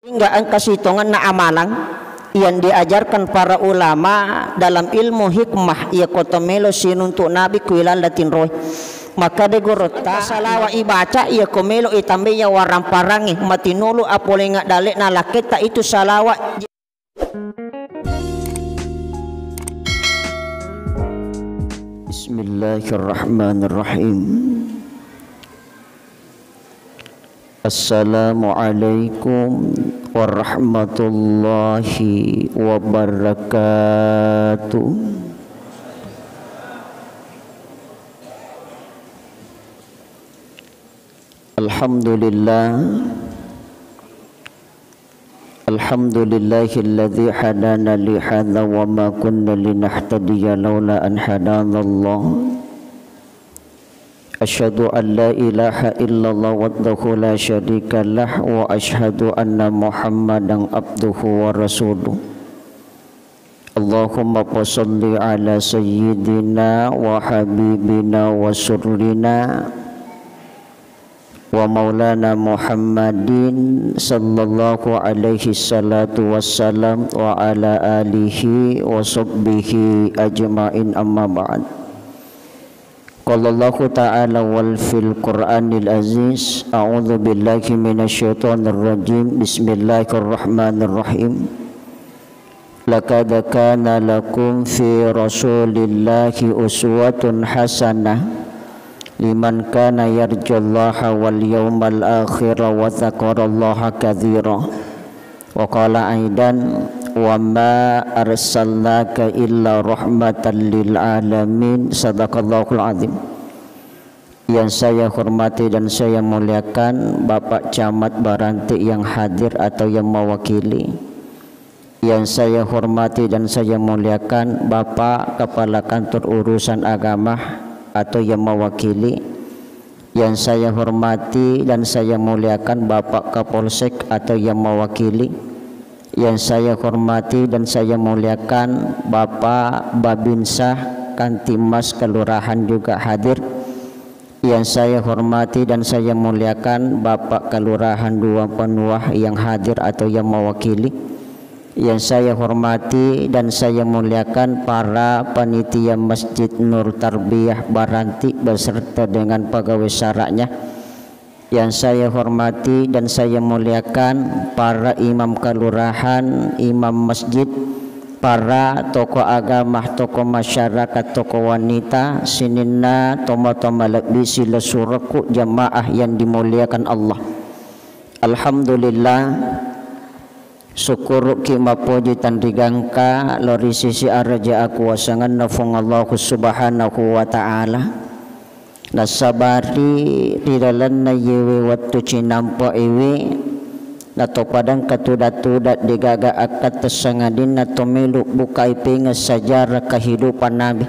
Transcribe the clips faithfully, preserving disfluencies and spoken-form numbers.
Hingga engka sitongenna amalang yang diajarkan para ulama dalam ilmu hikmah, iya ko to melo sinuntuk Nabi ku ilalla tinroe. Makkeda gurutta, salawat ibaca iya ko melo itambai iya waramparangnge, matinulu apoleng dallekna lakketta itu salawat. Bismillahirrahmanirrahim. Assalamualaikum warahmatullahi wabarakatuh. Alhamdulillah. Alhamdulillahilladzi hadana li hadza wa ma kunna linahtadiya laula an hadanallah. Asyhadu an la ilaha illallah wahdahu la syarika lah wa asyhadu anna Muhammadan abduhu wa rasuluh. Allahumma fasalli ala sayyidina wa habibina wa surrina wa maulana Muhammadin sallallahu alaihi salatu wassalam wa ala alihi wa sahbihi ajma'in, amma ba'd. Qala Allahu ta'ala wal fil Qur'anil aziz, a'udzu billahi minasy syaithanir rajim. Bismillahirrahmanirrahim. Laqad kana lakum fi Rasulillahi uswatun hasanah liman kana yarjullaha wal yawmal akhir wa dzakarallaha katsira. Wa qala aidan, wa ma arsalnaka illa rahmatan lil alamin. Sadaqallahul azim. Yang saya hormati dan saya muliakan Bapak Camat Baranti yang hadir atau yang mewakili. Yang saya hormati dan saya muliakan Bapak Kepala Kantor Urusan Agama atau yang mewakili. Yang saya hormati dan saya muliakan Bapak Kapolsek atau yang mewakili. Yang saya hormati dan saya muliakan Bapak Babinsa Kantimas Kelurahan juga hadir. Yang saya hormati dan saya muliakan Bapak Kelurahan Dua Penuah yang hadir atau yang mewakili. Yang saya hormati dan saya muliakan para panitia Masjid Nur Tarbiyah Baranti beserta dengan pegawai syaratnya. Yang saya hormati dan saya muliakan para imam kelurahan, imam masjid, para tokoh agama, tokoh masyarakat, tokoh wanita, sininna tomatoa malebbi silessurekku jamaah yang dimuliakan Allah. Alhamdulillah, sukkuru'ki mappoji tanrigangka lao ri sisi araja akuasangenna Fuang Allahu Subhanahu wa Ta'ala. Nassabari ri lalenna iyewe wettu cinampe'iwi, natopadang katuda-tuda degaga akkatta sangadinna to melo bukai pengeng sejarah kehidupan Nabi.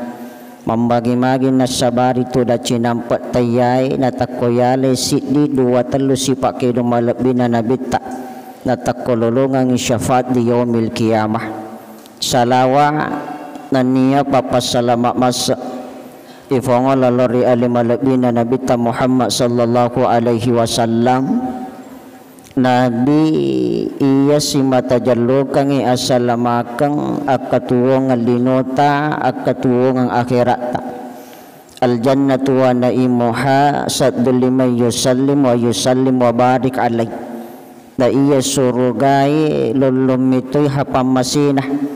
Mambagi-magi nassabari tuda cinampe taiyae, natakko yale siddi, dua, tellu sipa kedo malebbina Nabitta, natakko lolongengngi syafaat di yaumil qiyamah. Salawa nennia pappassalama masse ifongolo lao ri ale malebbina Nabitta Muhammad sallallahu alaihi wasallam. Nabi iya simata jallokengngi asalamakeng akkatuwongeng linota, akkatuwongeng akheratta. Al-jannatu wa na'imuha saddun liman yusallim wa yusallim wa barik alaih. Na iya surugae lollong mitoi hapammasena.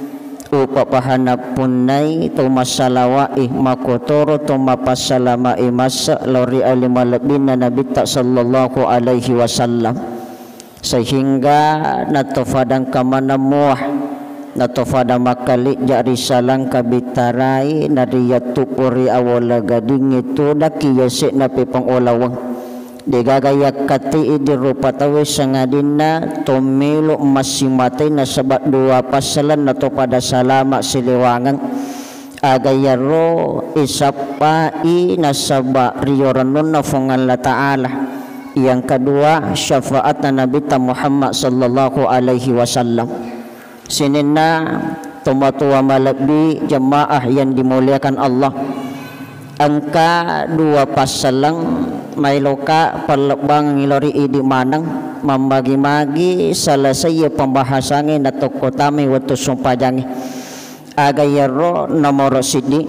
Upapahanappunnai to massalawa'i, makotoro to mapassalama'i masse lao ri ale malebbinna Nabitta sallallahu alaihi wasallam. Sehingga natofadang kamaneng mua, natofadang makkalejja ri salangka bittarai, nariyattuppuri awola gadingnge tudakki yase'na pepeng olaweng. Degaga yakkati'i di rupa tauwe sangadinna to melo massimatai nasaba dua passaleng natopada salama silewangeng. Aga iyaro isappai nasaba rio renunna Fuang Allah Ta'ala. Yang kedua, syafaatna Nabitta Muhammad sallallahu alaihi wasallam. Sininna tomatoa malebbi jemaah yang dimuliakan Allah. Engka dua passaleng Mailoka pallebbangengngi lao ri idi maneng, mammagi-magi selesai pembahasangnge na tokko tamai wettu sumpajangnge. Aga iyaro nomoro siddi,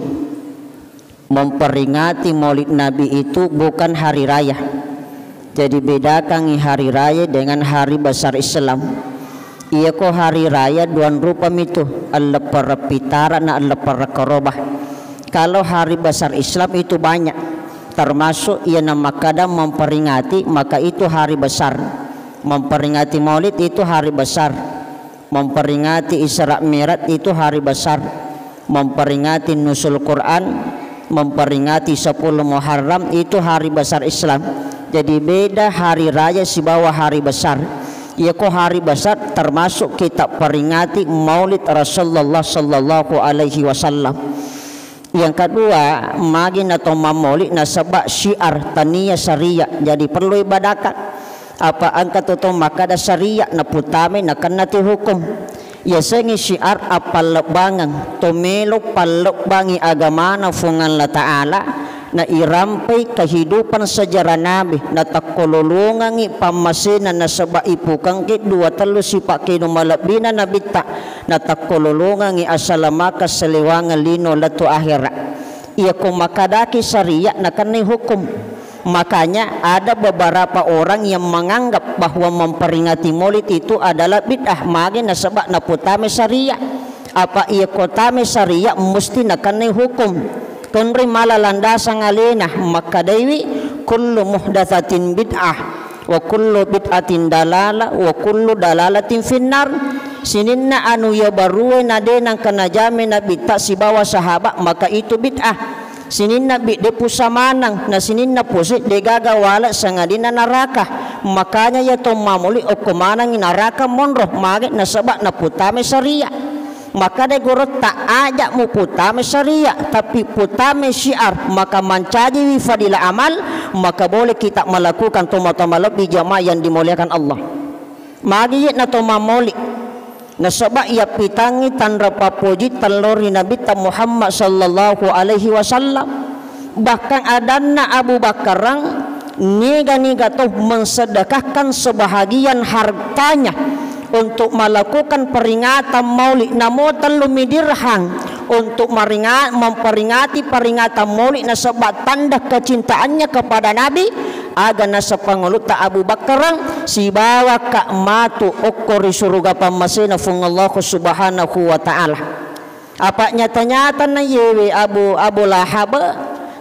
memperingati Maulid Nabi itu bukan hari raya. Jadi bedakangngi hari raya dengan hari besar Islam. Iyako hari raya duang rupa mitu, elleppereng pitara na elleppereng karoba. Kalau hari besar Islam itu banyak, termasuk iya namakkada memperingati, maka itu hari besar. Memperingati Maulid itu hari besar. Memperingati Isra Mi'raj itu hari besar. Memperingati Nuzul Quran, memperingati sepuluh Muharram itu hari besar Islam. Jadi beda hari raya sibawa hari besar. Iyako hari besar termasuk kita peringati Maulid Rasulullah sallallahu alaihi wasallam. Yang kedua, magi na to mammaulid nasaba syiar tania syariat. Jadi perlu ibadakan. Apa engka tu to makkada syariat na putamai nakenna ti hukum. Yasengngi syiar appallebbangeng, to melo pallebbangi agamana Fuang Allah Ta'ala, na irampai kehidupan sejarah Nabi, na takkololongengngi pammasena nasaba ipukangki dua tellu sipa kenu malebbina Nabitta, na takkololongengngi asalamakeng saliwangeng lino lettu akhera. Iyako makkadaki syariat nakennai hukum. Makanya ada beberapa orang yang menganggap bahwa memperingati Maulid itu adalah bid'ah, magi nasaba naputamai syariat. Apa iyako tamai syariat musti nakennai hukum. Konri mala landasang alena makkadaiwi, kullu muhdatsatin bid'ah, wa kullu bid'atin dalalah, wa kullu dalalatin finnar. Sininna anu iya barue na de nangka najame Nabitta sibawa sahabat, maka itu bid'ah. Sininna bid'ah pusa maneng, na sininna pusi degaga wale sangadinna naraka. Makanya iya to mammaulid okko manengngi naraka monro, mage nasaba naputamai syariat. Makkada gurutta, aja muputamai syariat, tapi putamai syiar, maka mancajiwi fadilah amal, maka boleh kita melakukan, tomatoa malebbi jamaah yang dimuliakan Allah. Magi na to mammaulid. Nasaba iyappitangngi tanra pappoji tello ri Nabitta Muhammad sallallahu alaihi wasallam. Bahkan adanna Abu Bakar, niga-niga to mensedekahkan sebahagian hartanya untuk melakukan peringatan maulid, namo tellumi dirham untuk meringa-, memperingati peringatan maulid nasaba tanda kecintaannya kepada Nabi, aga naseng pangulutta Abu Bakar, sibawakka matu okko ri suruga pammasena Fuang Allah Subhanahu wa Ta'ala. Apa nyata-nyata na yewe Abu, Abu Lahab,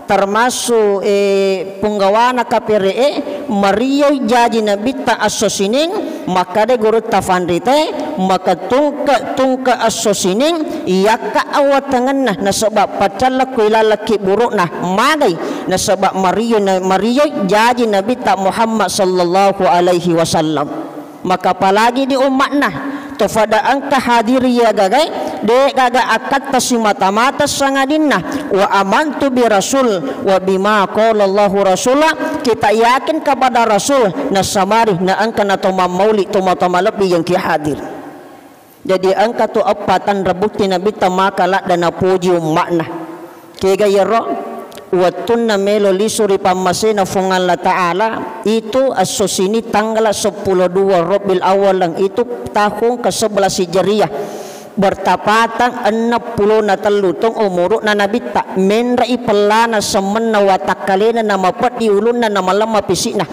termasuk, eh, punggawana kapere'e, marioi jaji Nabitta esso Sining, makkada gurutta fanrite, maka tungke-tungke esso Sining, iyakka awattengenna, nasaba paccallakku ilalakki buru'na, magai, nasaba marioi na-, marioi jaji Nabitta Muhammad sallallahu alaihi wasallam. Maka apalagi di umma'na, to fada engka hadiri iya gagae, de gaga akkatta simata-mata sangadinna, wa amantu bi rasul wa bima qala Allahu rasula, kita yakin kepada Rasul, nasamari na engka na to mammaulid, tomatoa malebbi yang ki hadir. Jadi engka tu eppa tanra bukti Nabitta maka ladda napoji umma'na. Kega iyaro? Wettunna melo lisu ri pammasena Fuang Allah Ta'ala, itu esso Sining tanggala seppulo dua Rabiul Awal, itu tahun ke sebelas Hijriah. Bertapatan enneng pulo na tellu taung umuru'na Nabitta. Menre'i pellana semmenna watakkalena, namapeddi ulunna, namalemma pisi'na.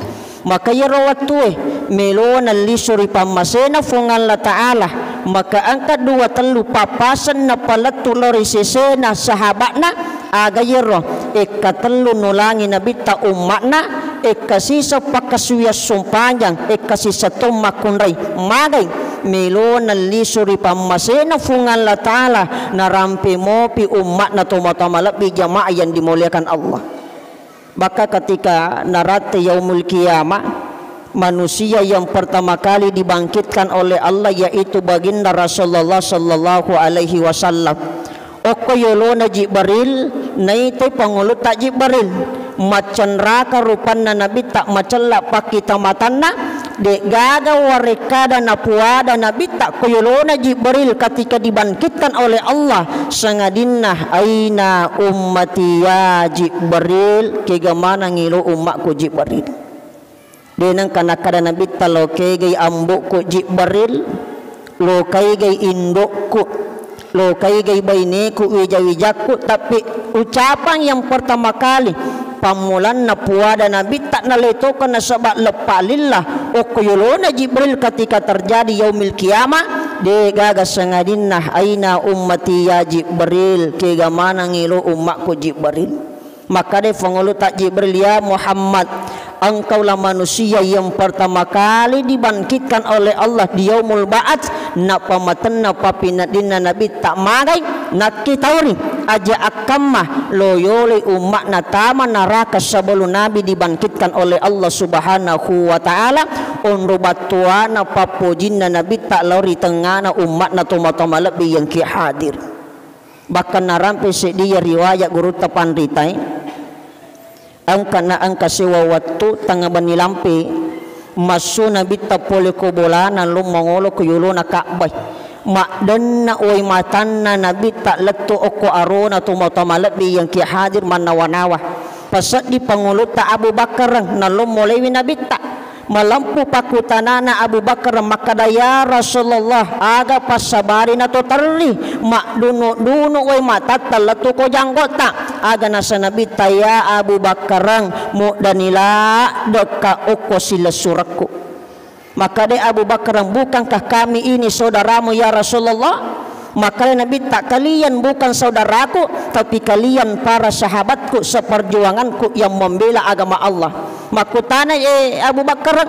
Maka iyaro wettue, melona lisu ri pammasena Fuang Allah Ta'ala, maka engka dua tellu pappaseng napalettu lao ri sesena sahaba'na, aga iyaro, ekka tellu nulangi Nabitta umma'na, ekka siseng pakkasuwiang sumpajang, ekka siseng to makkunrai. Magai, melona lisu ri pammasena Fuang Allah Ta'ala, narampe mopi umma'na, tomatoa malebbi jamaah yang dimuliakan Allah. Maka ketika narate yaumul qiyamah, manusia yang pertama kali dibangkitkan oleh Allah yaitu baginda Rasulullah sallallahu alaihi wasallam. Okko yolona Jibril, naitai pangulutta Jibril. Maccenraka rupanna Nabitta, macella pakkita matanna, De'gaga warekkada napuada Nabitta ko yolona Jibril ketika dibangkitkan oleh Allah, sangadinna, "Aina ummati ya Jibril?" Kega manengngi lo ummakku Jibril? De' nengka nakkada Nabitta, "Lo kegai ambo'ku Jibril, lo kegai indo'ku, lo kegai baineku, wija-wijakku," tapi ucapan yang pertama kali pammulanna puada Nabitta naletoka nasaba leppa lillah okko yolona Jibril ketika terjadi yaumil qiyamah, de'gaga sangadinna, "Aina ummati ya Jibril?" Kega manengngi lo ummakku Jibril? Makkadai Pangulutta Jibril, "Ya Muhammad, engkaulah manusia yang pertama kali dibangkitkan oleh Allah di yaumul ba'ats." Nappa matenna pappineddinna Nabitta, "Magai?" Nakkitauri, "Aja akkamma lo yoloi umma'na tama naraka sebelum Nabi dibangkitkan oleh Allah Subhanahu wa Ta'ala, onro battuana pappojinna Nabitta lao ri tengngana umma'na tomatoa malebbi yang ki hadir." Bahkan narampe seddi iya riwayat gurutta panritae, engka na engka sewa wettu tengnga benni lampe, massu Nabitta pole ko bolana lo mangolo ko yolona Ka'bah. Maddenna wai matanna Nabitta lettu okko arona tomatoa malebbi yang ki hadir mannawa-nawa. Paseddi Pangulutta Abu Bakar nallo molewi Nabitta. Malempu pakkutanana Abu Bakar makkada, "Ya Rasulullah, aga passabarina to terri? Maddunu-dunu wai matatta lettu ko janggotta." Aga nasa Nabitta, "Ya Abu Bakar, muddani ladde'ka okko silessurekku." Makkada Abu Bakar, "Bukankah kami ini saudaramu, ya Rasulullah?" Makkada Nabitta, "Kalian bukan saudaraku, tapi kalian para sahabatku seperjuanganku yang membela agama Allah." Makkutanai, eh, Abu Bakar,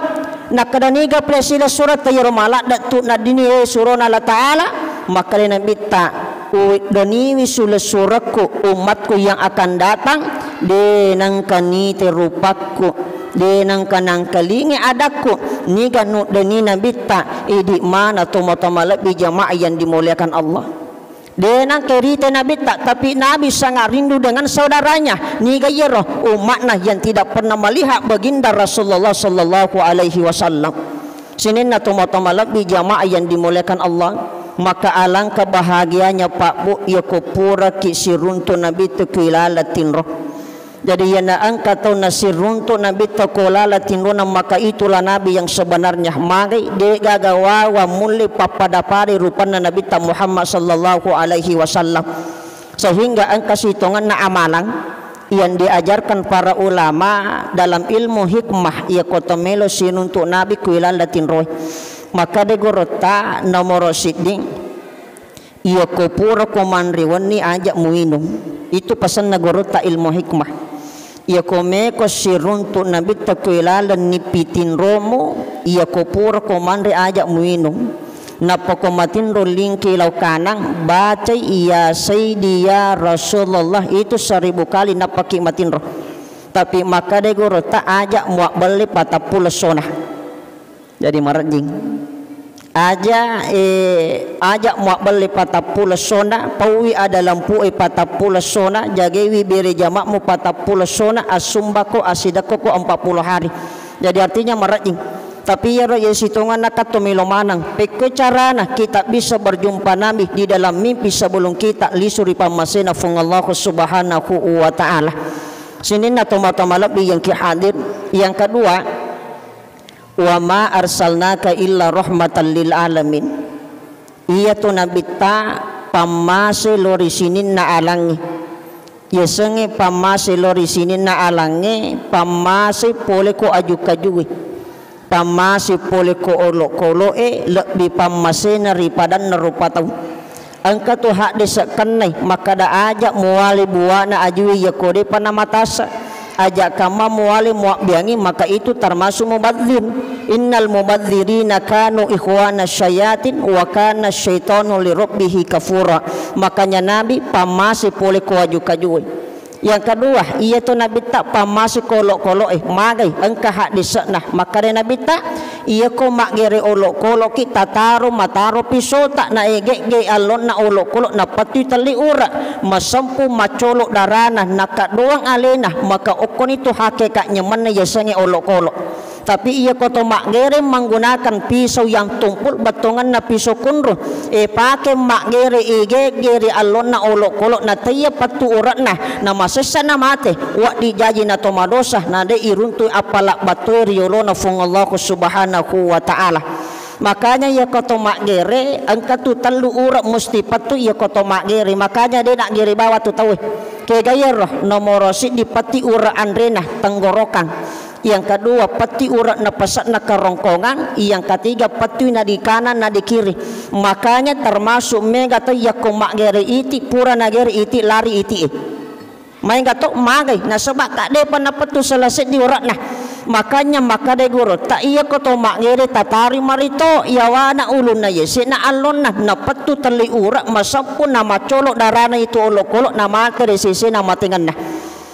nakkada, "Niga pale silessuretta iyaro maladde tu naddini, eh, surona Allah Ta'ala?" Makkada Nabitta, "Uweddaniwi sulessurekku ummatku yang akan datang, de nengka nite rupakku, de nengka nangkalingi adakku." Niga nuddani Nabitta, idi mana tomatoa malebbi jamaah yang dimuliakan Allah. De nangka rite Nabitta, tapi Nabi sangat rindu dengan saudaranya. Niga iyaro? Umma'na yang tidak pernah melihat baginda Rasulullah sallallahu alaihi wasallam. Sininna tomatoa malebbi jamaah yang dimuliakan Allah, maka alangkah bahagianya Pak Bu, yako puraki siruntu Nabitta ku ilala tinro. Jadi, iyana engka tau nasiruntu Nabitta ko lala tinrona, maka itulah Nabi yang sebenarnya. Magai, de'gaga wawa mulle pappada-padai rupanna Nabitta Muhammad sallallahu alaihi wasallam. Sehingga engka sitongenna amalang yang diajarkan para ulama dalam ilmu hikmah, iya ko to melo sinuntu Nabi ku ilala tinroe. Maka de gorotta nomoro sidding, Iyako purako manre wenni, aja muinung. Itu pasenna gurutta ilmu hikmah. Iyako meko siruntu Nabitta ko ilalenni pitinromu, iyako purako manre, aja muinung. Nappa ko matinro lingke lao kanang, bacai, "Ya Sayyidi, ya Rasulullah," itu seribu kali nappaki matinro. Tapi makkadai gurutta, aja muabbelle patappulo sona. Jadi marejjing. Aja, eh, aja muabbelle patappulo sona, pauwi ada lampu e patappulo sona, jagaiwi bere jama'mu patappulo sona, assumbako, assidekkoko empat puluh hari. Jadi artinya marejjing. Tapi iyaro iya sitonganna katto melo maneng. Pekko carana kita bisa berjumpa Nabi di dalam mimpi sebelum kita lisu ri pammasena Fuang Allah Subhanahu wa Ta'ala. Sininna tomatoa malebbi yang ki hadir. Yang kedua, "Wa ma arsalnaka illa rahmatan lil alamin." Iyatu Nabitta pammase lao ri sininna alangnge. Yasengnge pammase lao ri sininna alangnge, pammase pole ko aju-kajue, pammase pole ko olokolo'e, lebbi pammasena ri padanna rupa tau. Engka tu haddese kennai makkada, aja muwale buwana ajue iyako depa namatasa, aja kamma muwale muabbeangi, maka itu termasuk mubadzir. Innal mubadzirina kanu ikhwana syayatin wa kana syaitanu lirabbihi kafura. Makanya Nabi pammase pole ko aju-kajue. Yang kedua, iyatu Nabitta pammase ko olokolo'e, magai, engka haddise'na. Makkada Nabitta, iyako maggere olokoloki, tataro mataro pisota, naegegge allonna olokolo, napattui telli ura, masempu maccolo darana, nakaddoang alena, maka okkoni tu hakikat nyamanna yasengnge olokolo. Tapi iya ko to maggere menggunakan pisau yang tumpul, bettuanna pisau kunru, e pake maggere igegge ri allonna olokolo na taiya pettu ure'na, na masessa na mate, wedding jaji na to madosa, na de iruntu appala battoe ri yolona Fuang Allahu Subhanahu wa Ta'ala. Makanya iya ko to maggere, engka tu tellu ure musti pettu iya ko to maggere. Makanya de naggere bawang tu tauwe. Kega iyaro, nomoro siddi petti ure anrena, tenggorokan. Yang kedua, petti ure na pase'na kerongkongan. Yang ketiga, petti na di kanan, na di kiri. Makanya termasuk mega to iya ko maggere iti, pura nagere iti, lari iti e. Maega to magai, nasaba kaddepa napettu sala seddi ure'na. Makanya makkeda gurutta, iya ko to maggere tatari marito, yawana ulunna yese na allonna, napettu telli ure maseppu na maccolo darana itu olokolo na mate ri sesena matengenna.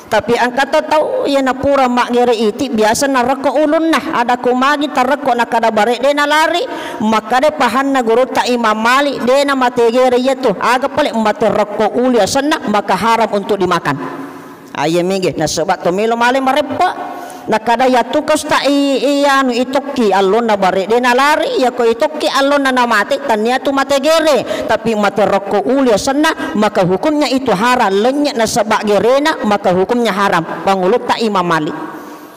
Tapi engka to tau iya napura maggere iti biasa narekko ulunna, ada ko magi tarekko nakkeda bare de nalari, makkeda pahanna gurutta Imam Malik de namategere iyatu, aga pale materekko uli asenna maka haram untuk dimakan. Aye mege, nasaba to melo male mareppe. Nakkeda yatu ko sta i, i anu itokki allonna bare de nalari, iya ko itokki allonna namate, tania tu mate gere, tapi mate rokko uli asenna, maka hukumnya itu haram, lennye nasaba gerena, maka hukumnya haram. Pangulutta Imam Malik.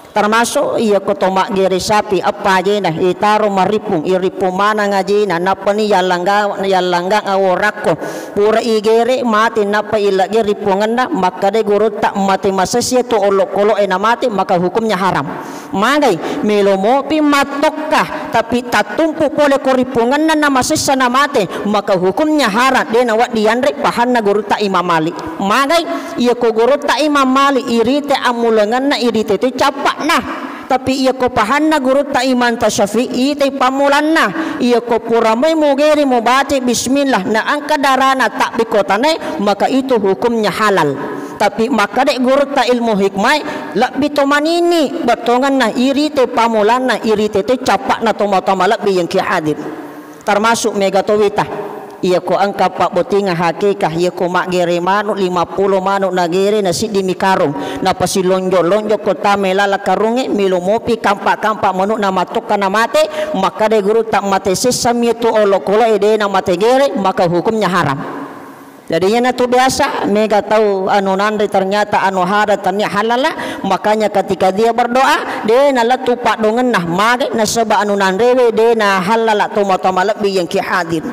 Termasuk iya ko to maggere sapi, eppa ajena, itaro marippung, irippung maneng ajena, nappani yallangga-, yallanggang aworakko. Pura igere mate nappa ilegge rippungenna, makkeda gurutta mate masessi tu olokolo e namate, maka hukumnya haram. Magai, melo mopi mattokka, tapi tattumpu pole ko rippungenna na masessa na mate, maka hukumnya haram, de nawedding yanre, pahanna gurutta Imam Malik. Magai, iya ko gurutta Imam Malik irite ammulengenna, irite tu cappa'na. Tapi iya ko pahanna gurutta Imam Syafi'i, itai pammulanna, iya ko pura mai mugere mubaca bismillah, na engka darana tabbe ko tanae, maka itu hukumnya halal. Tapi makkeda gurutta ilmu hikmah, lebbi to manini bettuanna irite pammulanna, irite te cappa'na tomatoa malebbi yang ki hadir. Termasuk mega to wita. Iya ko engka pabbotinga hakeka, iya ko maggere manu lima pulo manu nagere na siddi mi karung, napasilonjo-lonjo ko tame lala karungnge, melo mopi kampa-kampa manu na mattokka na mate, makkeda gurutta mate sessa mi tu olokolo e de na mate gere, maka hukumnya haram. Jadi iyanatu biasa mega tau anu nanre ternyata anu hada tania halala, makanya ketika dia berdoa, de nalettu paddongenna, mage nasaba anu nanrewe de na halala tomatoa malebbi yang ki hadir.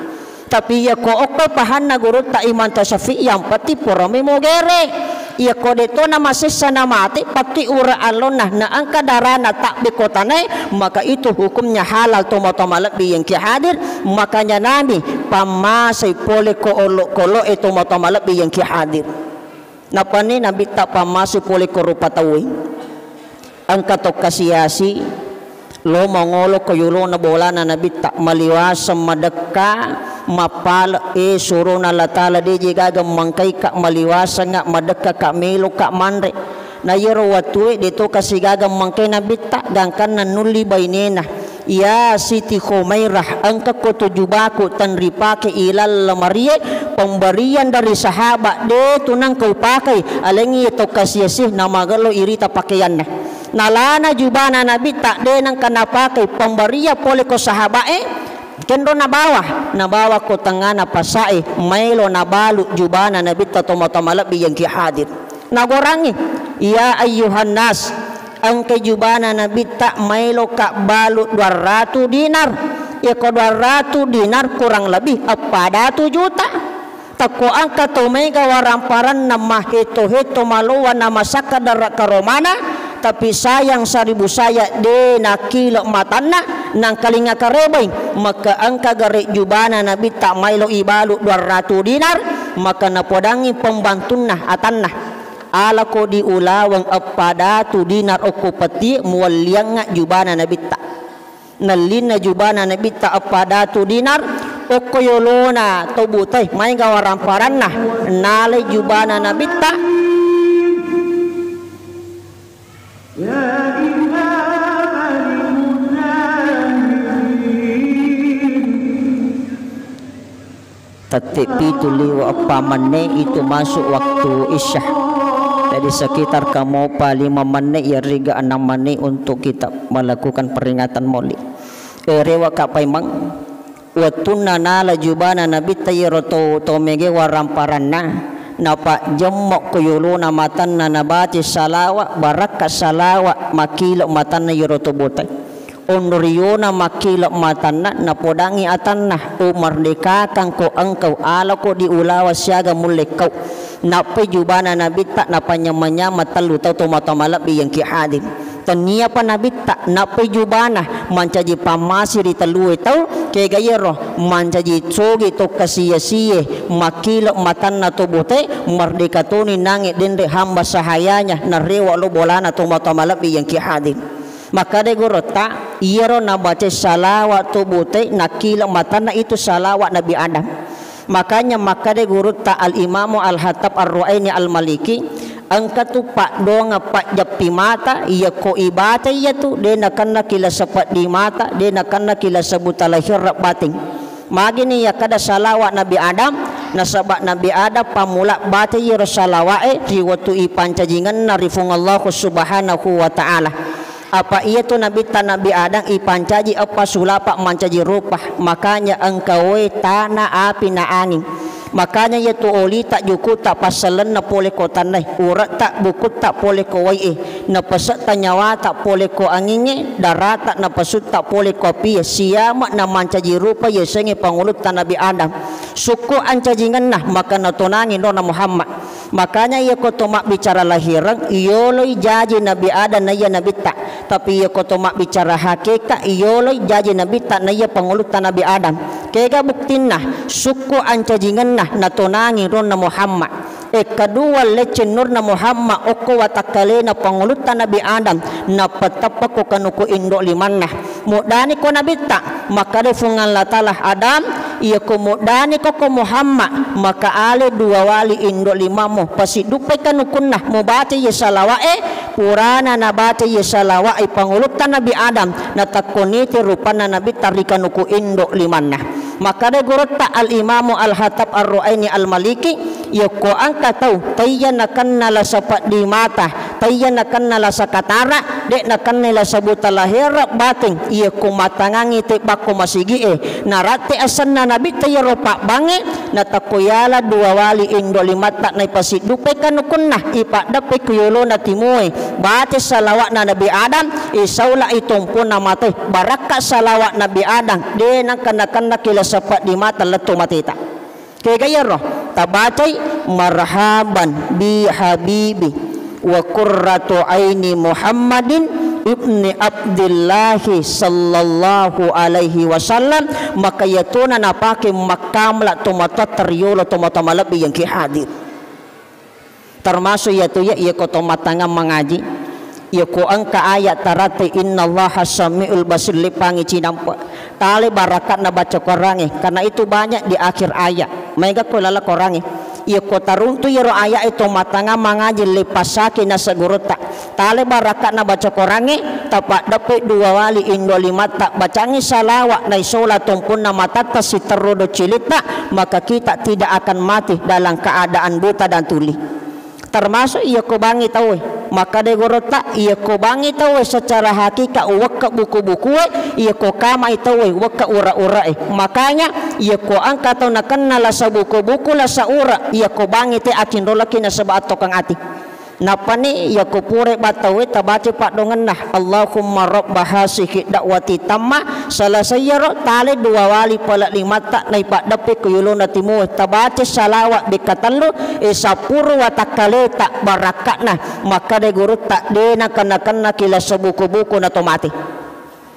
Tapi iya ko okko pahanna gurutta Imam Syafi'i, yang penting purami mogere. Iya ko de to na masessa na mate, patti ura allonna, na engka darana tabbe ko tanae, maka itu hukumnya halal tomatoa malebbi yang ki hadir. Makanya Nabi pammasei pole ko olokolo e tomatoa malebbi yang ki hadir. Napani Nabitta pammasei pole ko rupa tauwe. Engka to kasiasi lo mangolo ko yolona bolana Nabitta, maliwaseng madekka, mappale, e surona Allah Taala, de je gaga mangkaika, maliwasengnga, madekkaka, meloka manre. Na iyaro wattue de to kasi gaga mangkai Nabitta, gangkanna nulli bainena. Ya Siti Khumairah, engka ko tu jubaku tenripake ilalla marie, pemberian dari sahabat, de tu nengka upakai, alengi to kasiasi, namagello irita pakaianna. Nalana jubana Nabitta de nengka napakai, pemberian pole ko sahabae, kenro nabawa, nabawa ko tengngana pasae, maelo nabalu jubana Nabitta tomatoa malebbi yang ki hadir. Nagorangi, ya ayyuhan nas, engka jubana Nabitta maeloka balu dua ratu dinar. Iya ko dua ratu dinar kurang lebih eppa datu juta. Takko engka to mega waramparanna mahetto-hetto malowa na masakkadara karomana, tapi sayang saribu sayang de nakkile matanna, nangkalinga karebai, maka engka gare jubana Nabitta maelo ibalu dua ratu dinar, maka napodangi pembantunna atanna. Alako di ulaweng eppa datu dinar okko petti muwelliangnga jubana Nabitta. Nellinna jubana Nabitta eppa datu dinar, okko yolona to butai, maega waramparanna, nalai jubana Nabitta. Tette pitu liwe eppa menne itu masuk waktu Isya. Jadi sekitar kamopa lima menit, ya riga enam menit untuk kita melakukan peringatan Maulid. Eh, rewaka paimeng, wettunna nala jubana Nabitta iyaro to, to mege waramparanna, napajjemmo ko yolona matanna nabaca salawa, barakka salawa, makkilo matanna iyaro to botai. Onriyona makkilo matanna, napodangi atanna, "Umardekakangko engkau, alako diulawa siaga mullekkau." Nappai jubana Nabitta, napanyama-nyama tellu tau tomatoa malebbi yang ki hadir. Tenniapa Nabitta, nappai jubana mancaji pammasi ri tellue tau, kega iyaro mancaji cogi to kasiya-siye, makkilo matanna to bote, merdeka toni nange denre hamba sahayanya, narewa lo bolana tomatoa malebbi yang ki hadir. Makkeda gurutta, iyaro nabacai salawat to bote nakkilo matanna itu salawat Nabi Adam. Makanya makkeda gurutta Al-Imamu Al-Hattab Ar-Ruaini Al-Maliki, engka tu paddoangeng pajjeppi mata, iyako ibaca iyatu, de nakenna kilasa peddi mata, de nakenna kilasa buta lahir batin. Magini yakkeda salawat Nabi Adam, nasaba Nabi Adam pammula baca iyaro salawa'e ri wettu ipancajingenna ri Fuang Allahu Subhanahu wa Ta'ala. Apa iyatu Nabitta Nabi Adam ipancaji eppa sulapa mancaji rupa, makanya engka wae, tana, api, na anging. Makanya iyatu olita, jukutta, passellenna pole ko tannae, uretta, bukutta pole ko wae'e, napasetta nyawata pole ko angingnge, darata napasutta pole ko apie, siama namancaji rupa yasengnge pangulutta Nabi Adam. Sukku ancajingenna, maka natonangi nona Muhammad. Makanya iyako to mabbicara lahireng, iyoloi jaji Nabi Adam naiya Nabitta. Tapi iyako to mabbicara hakeka, iyoloi jaji Nabitta naiya pangulutta Nabi Adam. Kega buktinna? Sukku ancajingenna natonangi nona Muhammad. E, kedua, lecceng nurna Muhammad okko watakkalena pangulutta Nabi Adam, nappa teppa ko kanuku indo limanna. Muddani ko Nabitta, makkeda Fuang Allah Ta'ala, "Adam, iyako muddani ko ko Muhammad, maka ale dua wali indo limammu, pasiddupai kanukunna, mubaca iye salawa'e." Purana nabaca iye salawa'e pangulutta Nabi Adam, natakkoniti rupanna Nabitta ri kanuku indo limanna. Makkeda gurutta Al-Imamu Al-Hattab Ar-Ruaini Al-Maliki, iyako engka tau taiya nakenna lasa peddi mata, taiya nakenna lasa katara, de nakenna lasa buta lahir batin, iyako matangangi te bakko masigi'e, naratte asenna Nabitta iyaro pabbangnge, natakko yala dua wali indo limatta naipasiddupai kanukunna, ipaddeppe ku yolona timue, baca salawa'na Nabi Adam, isaula itompona mate, barakka salawa Nabi Adam, de nengka nakenna kilasa peddi mata lettu mateta. Kega iyaro? Tabacai, "Marhaban bi habibi wa qurratu aini Muhammadin ibni Abdillahi sallallahu alaihi wasallam." Maka iyatona napake makkamala tomatoatta riyolo tomatoa malebbi yang ki hadir. Termasuk iyatu iya, iyako to mattangnga mangaji, iyako engka ayat taratte, "Innallaha samiul basir," leppangi cinampe. Tale barakatna baca Korangnge, karena itu banyak di akhir ayat. Maega ko lala Korangnge. Iyako taruntu iyaro ayat e to mattangnga mangaji, leppasaki nasa gurutta. Tale barakatna baca Korangnge, tapaddeppe dua wali indo limatta, bacangngi salawa naisola tompunna matatta siterru docilitta, maka kita tidak akan mati dalam keadaan buta dan tuli. Termasuk iyako bangi tauwe, makkeda gurutta, iyako bangi tauwe secara hakika uwekka buku-bukue, iyako kamai tauwe uwekka ura-urae. Makanya iyako engka tau nakenna lasa buku-buku, lasa ura, iyako bangi te akinrolaki nasaba attokang ati. Nappani iyako pura battauwe tabaca paddongenna, "Allahumma rabba hasihi da'wati tamma," selesai iyaro, tale dua wali pale limatta naipaddeppe ku yolona timue, tabaca salawa bekka tellu, e, sappuru watakkaleta barakatna, makkeda gurutta, de nakenna-kennaki lasa buku-buku nato mate.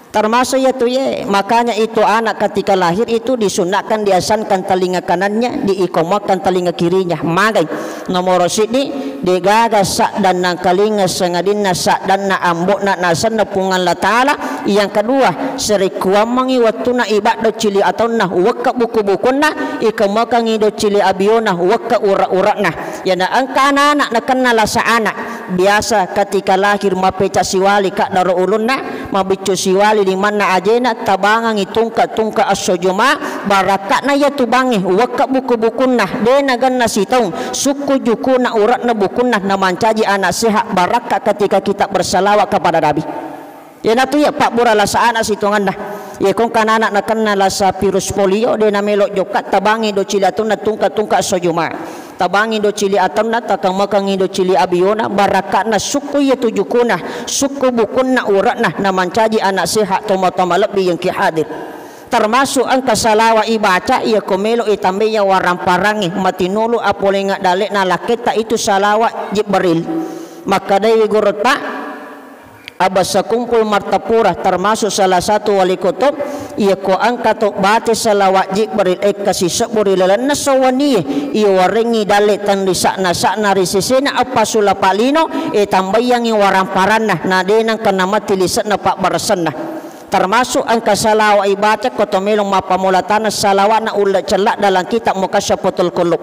Termasuk iyatu ye, makanya itu anak ketika lahir itu disunahkan diasankan telinga kanannya, diikomakan telinga kirinya. Magai? Nomoro siddi, degaga saddanna kalinga sangadinna saddanna ambo'na nasenna Puang Allah Ta'ala. Yang kedua, serekkuammengi wettunna ibaddo cili ataunna, wekka buku-bukunna, ikomakangi do cili abiona, wekka ura-ura'na. Yana engka anak-anak nakenna lasa anak. Biasa ketika lahir mappeca siwali kaddaro ulunna, mabiccu siwali limanna ajena, tabangengngi tungke-tungke esso Juma, barakka'na iyatu bangnge, uwekka buku-bukunna, de nagenna sitaung, sukku jukuna ure'na bukunna, namancaji anak sehat, barakka ketika kita bersalawat kepada Nabi. Iyanatu iya pabbura lasa anak sitongenna. Iya kongka anak nakenna lasa virus polio, de namelo jokka, tabangi do cili atunna tungka-tungka esso Juma. Tabangi do cili atunna, takamekengi do cili abiona, barakka'na sukku iya tujukuna, sukku bukunna ure'na, namancaji anak sehat, tomatoa malebbi yang ki hadir. Termasuk engka salawat ibaca, iya ko melo itambai iya waramparangnge, matinulu apolengnga dalle'na lakketta itu salawat Jibril. Makkedai gurutta, Abah Sakumpul Martapura, termasuk salah satu wali kutub, iya ko engka to bate salawat Jibril ekka sisebbu ri lalenna sawwanie, iya warengngi dalle tenrisa'na-sa'na ri sesena eppa sulapa lino, e tambayangngi waramparanna, na de nengka namatti lise'na pabbaressanna. Termasuk engka salawat ibaca ko to melo mappamola taneng salawatna ulle cella dalam kitab Mukasyafatul Qulub.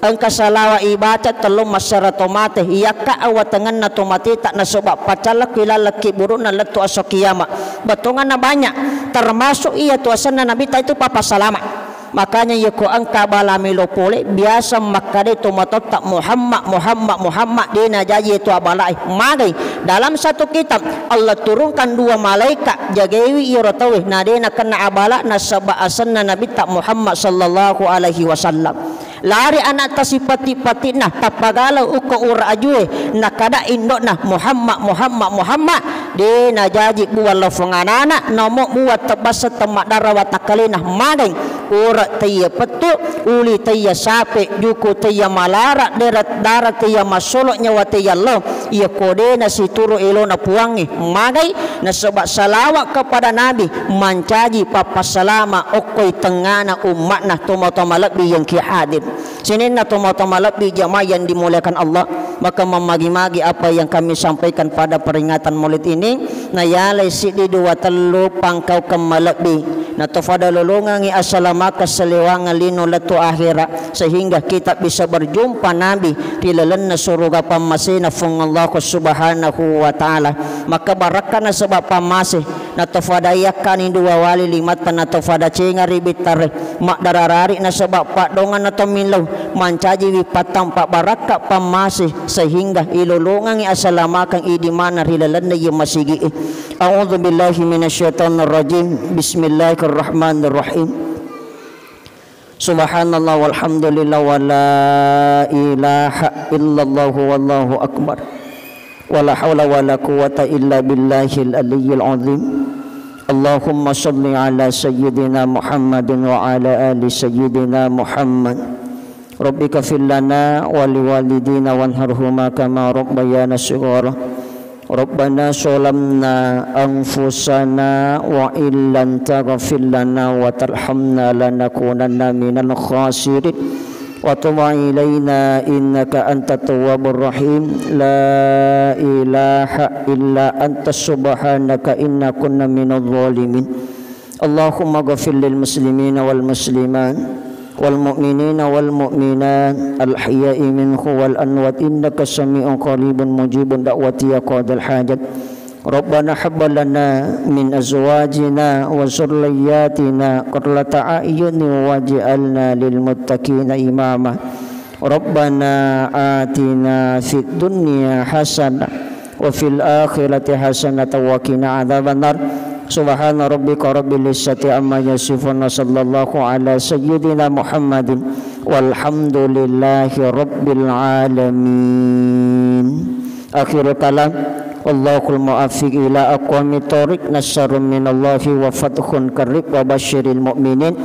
Engka salawat ibaca tellu massara to mate, iyakka awatengenna to mateta nasaba pacallakki lalekki burukna lettu esso kiamat. Bettuanna banyak, termasuk iya tu asenna Nabitta itu papa salama. Makanya iya ko engka bala melo pole, biasa makkadai to matotta Muhammad, Muhammad, Muhammad, de najaji itu abalae. Magai dalam satu kitab, Allah turunkan dua malaikat jagaiwi iyaro tauwe, na de nakenna abala nasaba asenna Nabitta Muhammad sallallahu alaihi wasallam. Lari anatta sipatti-pattinna, tappagalau ukko ura ajue, nakada indo'na, "Muhammad, Muhammad, Muhammad." De najaji buang lofong anana, namo buang tebbassa temmaddara watakkalena. Magai ura taiya pettu, uli taiya sape, juku taiya malara, dera-, dara taiya massolo, nyawa taiya lo. Iya ko de nasituru elona Puangnge. Magai nasaba salawat kepada Nabi mancaji pappasalama okkoi tengngana ummatna tomatoa malebbi yang ki hadir. Sininna tomatoa malebbi jamaah yang dimuliakan Allah, maka memagi-magi apa yang kami sampaikan pada peringatan Maulid ini, nayalai siddi dua tellu pangkaukeng malebbi, natofada lolongangi asalamakeng saliwangeng lino lettu akhera, sehingga kita bisa berjumpa Nabi ri lalenna suruga pammasena Fuang Allah Subhanahu wa Ta'ala. Maka barakka nasaba pammase, natofadai akkani dua wali limatta, natofada cenga ri bittare, maddararari nasaba paddonganna to millau, mancajiwi pattampa barakka pammase, sehingga ilolongangi asalamakeng idi maneng ri lalenna iye masigi'e. A'udzu billahi minasyaitonir rajim. Bismillahirrahmanirrahim. Subhanallah walhamdulillah wa la ilaha illallah wallahu akbar. Wa la haula wa la quwwata illa billahil aliyyil azim. Allahumma shalli ala sayyidina Muhammadin wa ala ali sayyidina Muhammad. Rabbi ighfir lana wa liwalidina wanharhuma kama rabbayana shighara. Rabbana zalamna anfusana wa illam taghfir lana wa tarhamna lanakunanna minal khasirin. Wa tub alaina innaka antat tawwabur rahim. La ilaha illa anta subhanaka inna kunna minadh dhalimin. Allahumma ghafir lil muslimina wal muslimat wal mu'minina wal mu'minat al ahya'i minhum wal amwat innaka sami'un qaribun mujibud da'wati ya qadhal hajat. Rabbana hab lana min azwajina wa dzurriyyatina qurrata a'yunin waj'alna lil muttaqina imama. Rabbana atina fid dunya hasanah wa fil akhirati hasanatan wa qina adzabannar. Subhana rabbika rabbil izzati amma yasifun wa sallallahu ala sayyidina Muhammadin walhamdulillahi rabbil alamin. Akhirul kalam, wallahul muwaffiq ila aqwamit thoriq, nasrun minallahi wa fathun qarib wa basyiril mu'minin.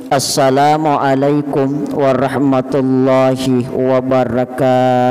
Assalamualaikum warahmatullahi wabarakatuh.